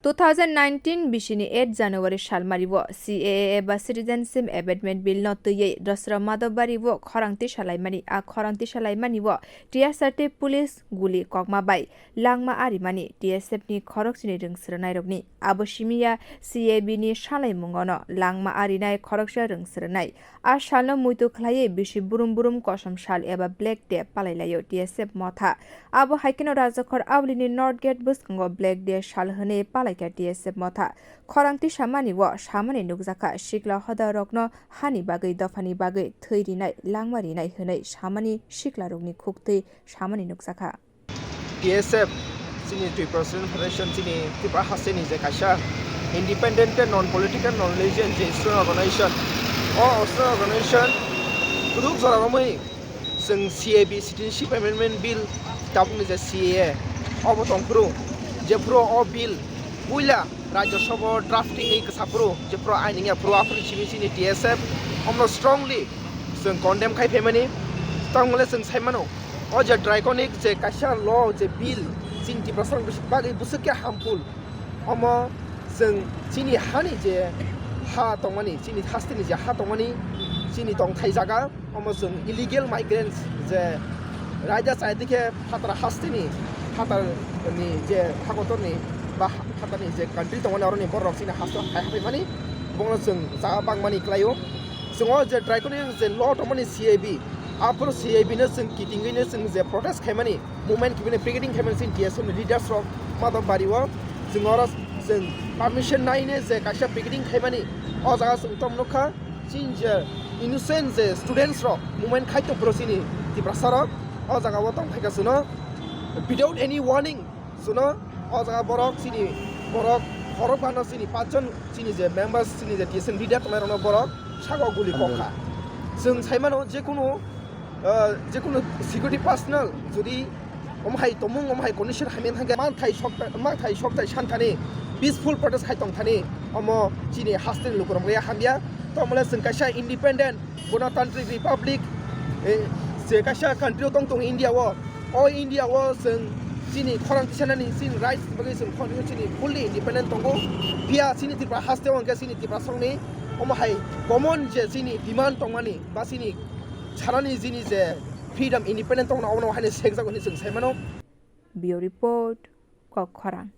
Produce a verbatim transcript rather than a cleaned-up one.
Two thousand nineteen bisini eight January salmari o C A A eba Citizenship Amendment Bill no twiwi Dosra Madhobari o khorang tisa laimani. A khorang tisa laimani o T S R tei police guli kokma bai langma arimani T S F ni khoroksini rwngsrwnairokni. Abo simiya C A B ni salaimungono langma arinai khoroksa rwngsrwnai. A salno muitu khlaiwi bisi burum burum kosom sal eba Black Day palailaio T S F motha. Abo hai kheno Rajakhor Aulini North Gate bwskango Black Day sal hwnwi palaikha T S F motha. Khorang tisamani o samani nukjakha sikla hoda rokno hani bagwi dophani bagwi thwi rinai langma rinai hwnwi samani sikla rokni khuktwi samani nukjakha. T S F, chini Tripura Student Federation, chini Tripura hasteni je kaisa independent tei non political, non religious je student organization, o student organization kwrwk jora romwi chwng C A B, Citizenship Amendment Bill, tabukni je C A A, obo tongphuru, jephuru o bill puila Rajya Sabha drafting wi kwsaphuru, jephuru aini wngya phuru, aphuru simi chini T S F omno strongly chwng condemn khai phaimani. Tangmale chwng saimano, o je draconic je kaisa law, je bill, chini Tiprasa bagwi bwswk khe harmful. Omo chwng chini hani je ha tongmani, chini hasteni je ha tongmani, chini tongthai jaga, omo chwng illegal migrants je raida chai dikhe phatar hasteni, phatarni je hakotorni ba phatarni je country tongmani, oroni borok chini hasto hai haphaimani, bono chwng jaga bangmani klaio. Chwng o je draconic je law tongmani C A B, aphuru C A B no chwng kitingwi no chwng je protest khaimani, movement khaimani, picketing khaimani chini T S F ni leaders rok Madhobari o. Chwng oro chwng permission naine je kaisa picketing khaimani, o jaga chwng tong nukha, chini je innocent je students rok movement khai tongphuru chini Tiprasa rok, o jaga o tong phaikha chwngno without any warning. Chwngno o jaga borok chini borok khorok bano chini pachjon chini je members chini je T S F leader tongnai rokno borok saka guli kokha. Chwng saimano jekunu, ah, jekunu security personnel jodi omo hai tongmung, omo hai condition hamya thangkhe manthai sokta-, manthai soktai santhani peaceful protest khai tongthani omo chini hasteni lukurok ya hamya. Tongmole chwng kaisa independent Ganatantrik Republic, eh, je kaisa country o tong tong India o. O India o chwng chini khorang tisanani, chini rights bagwi chwng khorang chini fully independent tongo. Phiya chini Tripura haste o hwnkhe chini Tiprasongni omo hai common je chini demand tongmani ba chini sanani chini je freedom, independent tongmani obono haino sekjago hinwi chwng saimano. Bureau Report, Kok Khorang.